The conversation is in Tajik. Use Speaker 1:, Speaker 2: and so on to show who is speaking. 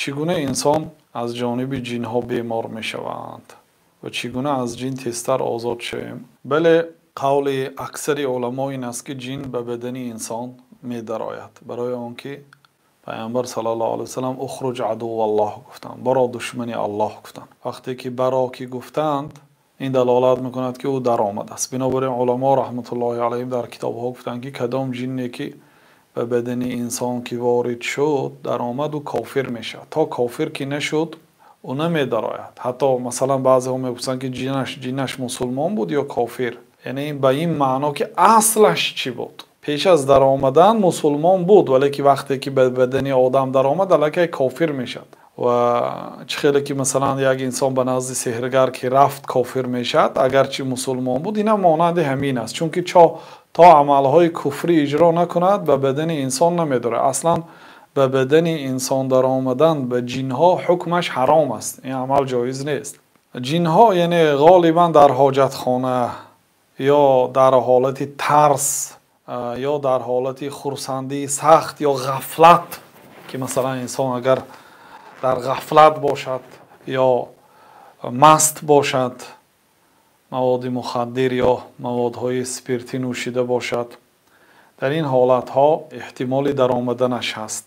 Speaker 1: Чӣ гуна инсон аз ҷониби ҷинҳо бемор мешаванд ва чӣ гуна аз ҷин тезтар озод шавем? Бале, қавли аксари уламо ин аст, ки ҷин ба бадани инсон медарояд, барои он ки Паёмбар саллаллоҳу алайҳи васаллам «اخرج عدو الله» гуфтанд, баро, душмани Аллоҳ гуфтанд. Вақте ки баро ки гуфтанд, ин далолат мекунад, ки ӯ даромадааст. Бинобар ин уламо раҳматуллоҳи алайҳим дар китобҳо гуфтанд, ки кадом ҷинне ки ба бадани инсон ки ворид шуд, даромад, ӯ кофир мешавад. То кофир ки нашуд, ӯ намедарояд. Ҳатто масалан баъзеҳо мепурсанд, ки ҷинаш мусулмон буд ё кофир? Яъне ба ин маъно, ки аслаш чӣ буд? Пеш аз даромадан мусулмон буд, вале ки вақте ки ба бадани одам даромад, аллакай кофир мешавад. Ва чӣ хеле ки масалан як инсон ба назди сеҳргар ки рафт, кофир мешавад, агарчи мусулмон буд, инам монанди ҳамин аст, чунки то амалҳои куфрӣ иҷро накунад, ба бадани инсон намедарояд. Аслан ба бадани инсон даромадан ба ҷинҳо ҳукмаш ҳаром аст, ин амал ҷоиз нест. Ҷинҳо яъне ғолибан дар ҳоҷатхона ё дар ҳолати тарс ё дар ҳолати хурсандии сахт ё ғафлат, ки масалан инсон агар дар ғафлат бошад ё маст бошад, маводи мухаддир ё маводҳои спиртӣ нӯшида бошад, дар ин ҳолатҳо эҳтимоли даромаданаш ҳаст.